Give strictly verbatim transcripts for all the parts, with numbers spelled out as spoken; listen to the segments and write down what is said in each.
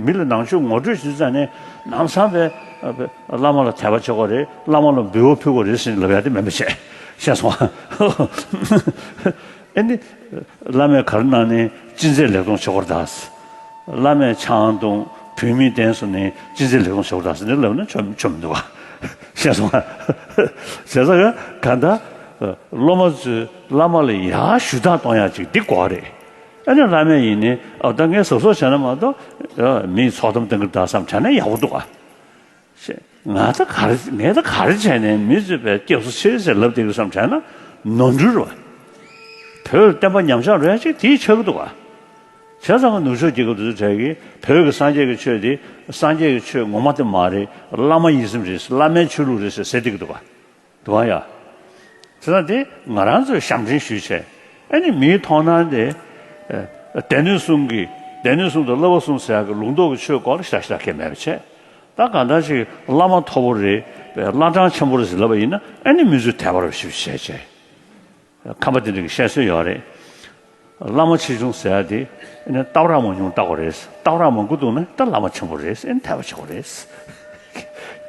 མི་ལ་ནང་ཆོས་ངོ་སྤྲོད་བྱེད་དུས་ཙང་ནས་ནམ་སང་བས་བླ་མ་ལ་དད་པ་བྱེད་དགོས་རེད། བླ་མ་ལ་འབུལ་བ་ཕུལ་དགོས་རེད་ཟེར་ནས་ལབ་ཡ་དེ་མིན་པ་བྱས། ཤེས་སོང་ཨ། ཨེ་ནི། བླ་མས་ག་རེ་གནང་ནས་ཅི་མཛད་ལེགས་མཐོང་བྱེད་དགོས་རེད་ད། བླ་མས་ཆང་འཐུང་བུད་མེད་བསྟེན་སོང་ནས་ཅི་མཛད་ལེགས་མཐོང་བྱེད་དགོས་རེད་ད་ཟེར་ནས་ལབ་ན་ཆོ་ཆོ་མི་འདུག་ག་ཤེས་སོང་ཨ། བྱས་ཙང་ག་ད། སློབ་མ་ཚོས་བླ་མ་ལ་ཡར་ཞུ་དག་གཏོང་ཡ་ཅིག་འདི་དགོས་རེད། ཨ་ནི་བླ་མས་ཡིན་ནི་ཨ་ད་ངས་གཟབ་གཟབ་བྱས་ན་མ་གཏོགས་ཨ་མིའི་ཚོགས་གཏམ་གཏང་གི་ད་བསམ་བྱས་ན་ཡག་པོ་འདུག་ཨ། ཤེས། ང་ད་ག་རེ་ངས་ད་ག་རེ་བྱས་ནས་མི་ཚོས་བས་སྐྱབས་སུ་མཆི་ཟེར་ལབ་བསྡད་ཀྱི་བསམ་བྱས་ན་ནོར་འཁྲུལ་རེད་བ། བོད་བསྟན་པ་ཉམས་ཆག་འགྲོ་ཡ་ཅིག་དེའི་ཆགས་ཀྱི་འདུག་ག་བྱས་ཙང་ནུབ་ཕྱོགས་རྒྱལ་ཁབ་དེ་ཚོ་གྲས་ཀྱིས་བོད་ཀྱི་སངས་རྒྱས་ཀྱི་ཆོས་དེ་སངས་རྒྱས་ཀྱི་ཆོས་ངོ་མ་དེ་མ་རེད། བླ་མ་ཡིན་ཟིན་རེད། བླ་མའི་ཆོས་ལུགས་རེད་ཟེར་ཟེར་བསྡད་ཀྱི་འདུག་ག་འདུག་ག་ཡ། བྱས་ཙང་དེ་ང་རང་ཚོས་ཞབས་འདྲེན་ཞུས་བྱས་ཨ་ནི་མིའི་མཐོང་སྣང་དེ། ཨ་སྡེ་སྣོད་གསུམ་གྱི་སྡེ་སྣོད་གསུམ་དང་བསླབ་པ་གསུམ་ཟེར་ཡག་གི་ལུང་རྟོགས་ཀྱི་ཆོས་སྐོར་ལ་ཞེ་དྲག་ཞེ་དྲག་གང་ཡང་མེད་པ་བྱས། ད་གང་ལྟར་ཞིག་བླ་མ་མཐོ་པོ་རེད། བླ་བྲང་ཆེན་པོ་རེད་ཟེར་ལབ་པ་ཡིན་ན་ཨ་ནི་མི་ཚོས་དད་པ་རུ་ཞིབ་བྱས་བྱས། ཁམས་པ་དེ་འདྲ་གི་བཤད་སྲོལ་ཡོད་རེད། བླ་མ་ཆེ་ཆུང་ཟེར་ཡ་དེ་ཨ་ནི་སྟག་རག་མང་ཉུང་བལྟ་དགོས་རེད། སྟག་རག་མང་པོ་འདུག་ན་ད་བླ་མ་ཆེན་པོ་རེད། ཨ་ནི་དད་པ་བྱེད་དགོས་རེད།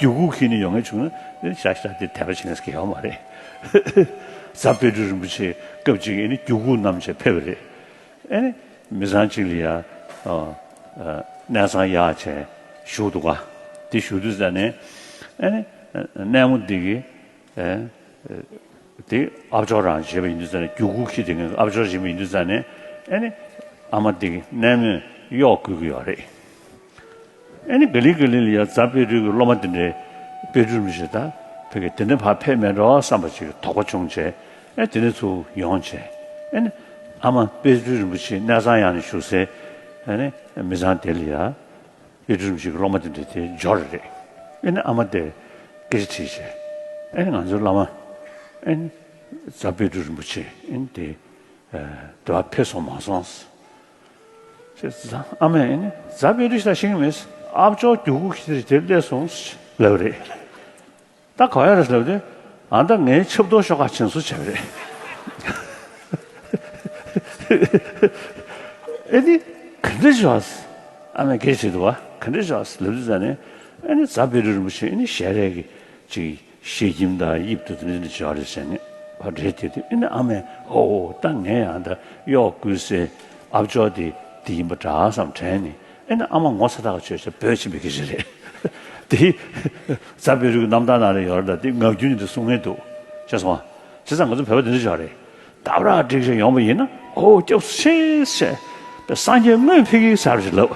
རྒྱུ་གུ་ཁྱེར་ནས་ཡོང་མཁན་བྱུང་ན་ཨ་ནི་ཞེ་དྲག་ཞེ་དྲག་དེ་དད་པ་བྱེད་མཁན་ཞིག་ཡོད་མ་རེད། རྫ་དཔལ་སྤྲུལ་རིན་པོ་ཆེ་སྐབས་གཅིག་ཨ་ནི་རྒྱུ་གུ་བསྣམས་བྱས་ཕེབས་པ་རེད། ཨ་ནི་མི་ཚང་གཅིག་ལ་ཡ་ཨ་ཨ་གནས་ཚང་གཡར་བྱས་བཞུགས་འདུག་ག་དེ་བཞུགས་དུས་ཙ་ནས་ཨ་ནི་གནས་མོ་འདི་གི་ཨ་དེ་ཨ་ཅོག་རང་བྱེད་པ་ཡིན་དུས་ཙ་ནས་རྒྱུ་གུ་ཁྱེར་དེ་ངས་ཨ་ཅོག་བྱེད་པ་ཡིན་དུས་ཙ་ནས་ཨ་ནི་ཨ་མ་འདི་གི་གནས་མོས་གཡོག་བསྐུལ་གི་ཡོད་རེད། ཨ་ནི་ག་ལེ་ག་ལེ་ལ་ཡ་རྫ་དཔལ་སྤྲུལ་གྱི་སློབ་མ་དེ་འདྲའི་དཔལ་སྤྲུལ་རིན་པོ་ཆེ་དང་ཕ་གི་དེ་འདྲ་ཕར་ཕེབས་མེད་འགྲོ་བསམ་པ་ཅིག་དོགས་པ་བྱུང་བྱས་ཨ་དེ་འདྲ་ཚུར་ཡོང་བྱས་ཨ་ནི་ཨ་མ་དཔལ་སྤྲུལ་རིན་པོ་ཆེ་གནས་ཚང་གཡར་ནས་བཞུགས་སའི་ཨ་ནི་མི་ཚང་དེ་ལ་ཡ་དཔལ་སྤྲུལ་རིན་པོ་ཆེ་གི་སློབ་མ་དེ་འདྲ་དེ་འབྱོར་རེད། ཨ་ནི་ཨ་མ་དེ་སྐད་ཆ་དྲིས་བྱས་ཨ་ནི་ང་ཚོའི་བླ་མ་ཨ་ནི་རྫ་དཔལ་སྤྲུལ་རིན་པོ་ཆེ་ཨ་ནི་དེ་དེ་བ་ཕེབས་སོང་མ་སོང་། ཨ་མས་ཨ་ནི་རྫ་དཔལ་སྤྲུལ་ཞེ་དྲག་ཤེས་ཀྱི་མེད། ཨ་ཅོག་རྒྱུ་གུ་ཁྱེར་དེར་སླེབས་སོང་ལབ་རེད། ད་ག་ཡ་རེད་ལབ་དུས་ཨ་ད་ངའི་ཆབ་གདོང་ཤོག་ཁ་བྱིན་སོ་བྱས་པ་རེད། ཨ་ནི་ག་འདྲ་བྱས་ཨ་མས་སྐད་ཆ་དྲིས་འདུག་ག་ག་འདྲ་བྱས་ལབ་དུས་ཙ་ནས་ཨ་ནི་རྫ་དཔལ་སྤྲུལ་རིན་པོ་ཆེ་ཨ་ནི་ཞལ་རས་ཀྱི་ཅིག་ཞལ་ཁྱིམ་དང་དབྱིབས་དང་དེ་འདྲ་འདྲ་བྱས་རེད་ཟེར་ནས་ཕར་འགྲེལ་བསྡད་དུས་ཨ་ནི་ཨ་མས་ཨོ་ད་ངས་ཡང་ད་གཡོག་བསྐུལ་སའི་ཨ་ཅོག་དེ་དེ་ཡིན་པ་འདྲ་བསམ་དྲན་ནས་ཨ་ནི་ཨ་མ་ངོ་ཚ་ཐག་ཆོད་བྱས་འབོད་ཕྱིན་པའི་སྐད་ཆ་རེད། དེ་རྫ་དཔལ་སྤྲུལ་གྱི་རྣམ་ཐར་ནང་ལ་ཡོད་རེད། ད་དེ་ངག་རྒྱུན་ནས་དེ་གསུང་མཁན་འདུག་ཤེས་སོང་ང་། བྱས་ཙང་ང་ཚོ་བོད་པ་དེ་འདྲ་ཅིག་ཡོད་རེད། ད་བར་འགྲིག་ཞིག་ཡོང་བ་ཡིན་ན་ཨོ་སྐྱབས་སུ་མཆི་ཟེར་བས་སངས་རྒྱས་དངོས་ཕ་གིར་ཟེར་བ་ཞིག་ལབ།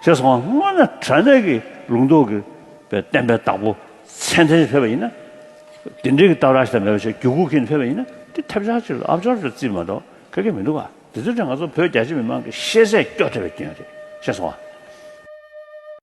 ཤེས་སོང་ང་། དངོས་གནས་དྲང་གནས་ཀྱི་ལུང་རྟོགས་ཀྱི་བསྟན་པའི་བདག་པོ་མཚན་ལྡན་ཕེབས་པ་ཡིན་ན། དེ་འདྲའི་གི་སྟབས་ར་ཞིག་ལ་མེད་པ་ཞིག་རྒྱུ་གུ་ཁྱེར་ནས་ཕེབས་པ་ཡིན་ན་དེ་ཐབས་ཆག་ཅིག་ལ་ཨ་ཅོག་ཅིག་ལ་བརྩིས་མ་གཏོགས་ག་གེ་མི་འདུག་ག་དེ་ཚོའི་གྲས་ང་ཚོ་བོད་རྒྱ་ཆེ་མི་མང་གི་ཤེས་ཚད་སྐྱོ་དྲགས་པའི་རྐྱེན་རེད། ཤེས་སོང་ང་།